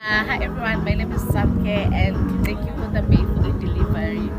Hi everyone, my name is Samke and thank you for the faithful delivery.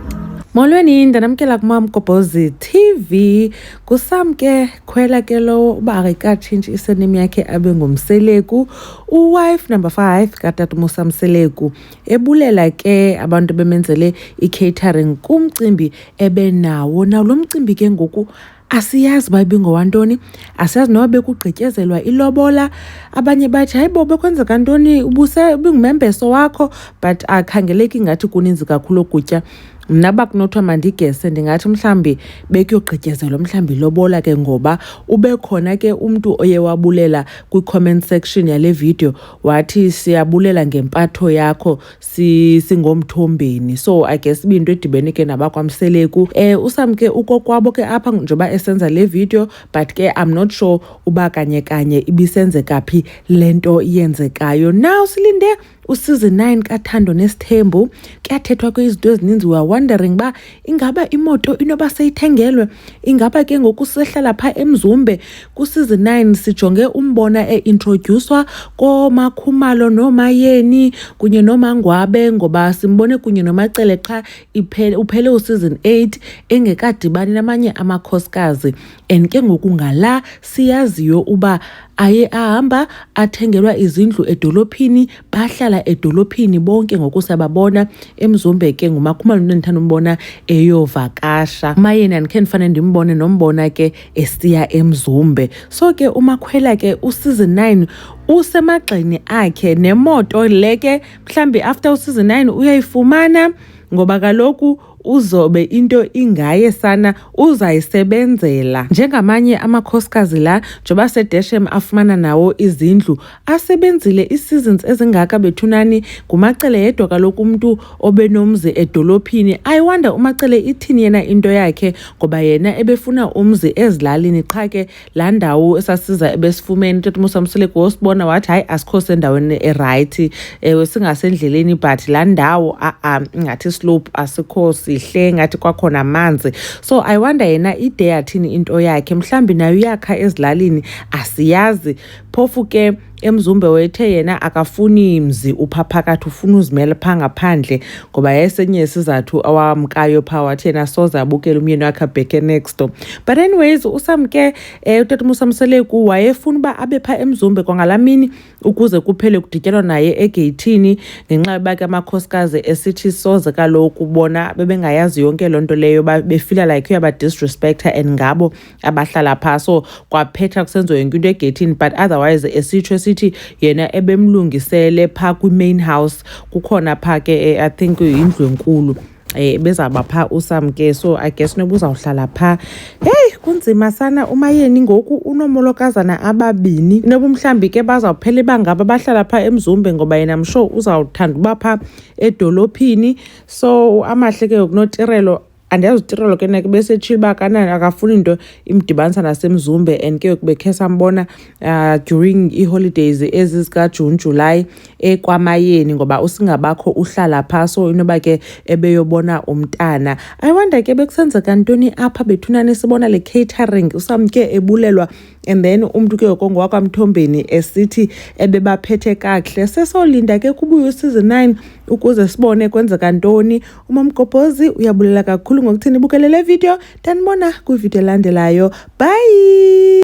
Molweni, ndanamkela kuMamgobhozi TV. Ngusamke Khwela ke lo uba akakatshintshi i-surname yakhe abe nguMseleku, u-wife number 5 katata uMusa Mseleku. Ebulela ke abantu bemenzele i-catering kumcimbi ebenawo. Nawo lo mcimbi ke ngoku asiyazi uba ibingowantoni, asiyazi noba bekugqityezelwa ilobola. Abanye bathi hayi bo, bekwenzeka ntoni, ubuse ubingumembeso wakho, but akhangeleki ngathi kuninzi kakhulu okutya. Mna uba kunothiwa mandigese, ndingathi mhlawumbi bekuyogqityezelwa mhlawumbi ilobola ke, ngoba ube khona ke umntu oye wabulela kwi-comment section yale video, wathi siyabulela ngempatho yakho singomthombeni. So I guess ibiyinto edibene ke nabakwaMseleku. Usamke ukokwabo ke apha njengoba esenza le video, but ke I'm not sure uba kanye kanye ibisenzeka phi le nto yenzekayo. Now silinde u-season 9 kaThando Nesithembu. Kuyathethwa ke izinto ezininzi. We are wondering uba ingaba imoto inoba seyithengelwe, ingaba ke ngoku sehlala phaa eMzumbe. Ku-season 9 sijonge umbona e-introduce-wa kooMakhumalo nooMayeni kunye nooMangwabe, ngoba simbone kunye noMacele qha uphele u-season 8 engekadibani namanye amakhosikazi. And ke ngoku ngala siyaziyo uba aye ahamba athengelwa izindlu edolophini, bahlala edolophini bonke. Ngoku siyababona eMzumbe ke nguMakhumalo into endithanda umbona eyovakasha. UMayeni andikhe ndifane ndimbone nombona ke esiya eMzumbe. So ke uMakhwela ke u-season 9 usemagxeni akhe, nemoto le ke mhlawumbi after u-season 9 uyayifumana, ngoba kaloku uzobe into ingaye sana, uzayisebenzela njengamanye amakhosikazi la, njengoba sedeshem afumana nawo izindlu, asebenzile ii-seasons ezingaka bethunani. NguMacele yedwa kaloku umntu obenomzi edolophini. I wonder uMacele ithini yena into yakhe, ngoba yena ebefuna umzi ezilalini qha ke laa ndawo esasiza ebesifumene utata uMusa Mseleku wosibona wathi hayi, asikho sendaweni e-right. Ewe, singasendleleni, but laa ndawo a-a ingathi slope asikho sihle, ngathi kwakhona amanzi. So I wonder yena ide yathini into yakhe, mhlawumbi nayo uyakha ezilalini, asiyazi. Phofu ke eMzumbe wethe yena akafuni mzi upha phakathi, ufuna uzimela phaa ngaphandle, ngoba yayisenye isizathu awamkayo phaa, wathi yena soze abukele umyeni wakhe abheke next door. But anyways, usamke utata uMusa Mseleku wayefuna uba abe phaa eMzumbe kwangalaa mini ukuze kuphele kudityanwa naye egeyithini, ngenxa yoba ke amakhosikazi esithi soze kaloku bona bebengayazi yonke loo nto leyo, befila like uyaba-disrespecta and ngabo abahlala phaa. So kwaphetha kusenziwa yonke into egeyithini, but otherwise esitsho esithi yena ebemlungisele phaa kwi-main house, kukhona phaa ke I think yindlu enkulu bezawuba phaa usamke. So I guess noba uzawuhlala phaa. Heyi, kunzima sana. UMayeni ngoku unoomolokazana ababini, inoba mhlawumbi ke bazawuphela ibangaba bahlala phaa eMzumbe, ngoba yena msho uzawuthanda uba phaa edolophini. So Amahle ke ngoku noTirelo, andiyazi uTirelo ke nake besetshile uba kanani akafuni nto imdibanisa naseMzumbe. And ke ngoku bekhe sambona during ii-holidays ezi zikaJuni, July ekwaMayeni, ngoba usingabakho uhlala phaa, so inoba ke ebeyobona umntana. I wonder ke bekusenzeka ntoni apha bethunani, sibona le catering, usamke ebulelwa, and then umntu ke ngoku ngowakwaMthombeni esithi ebebaphethe kakuhle. Sesolinda ke kubuye u-season 9 ukuze sibone kwenzeka ntoni. UMamgobhozi uyabulela kakhulu ngokuthini ibukele le video. Ndanibona kwividiyo elandelayo. Bye.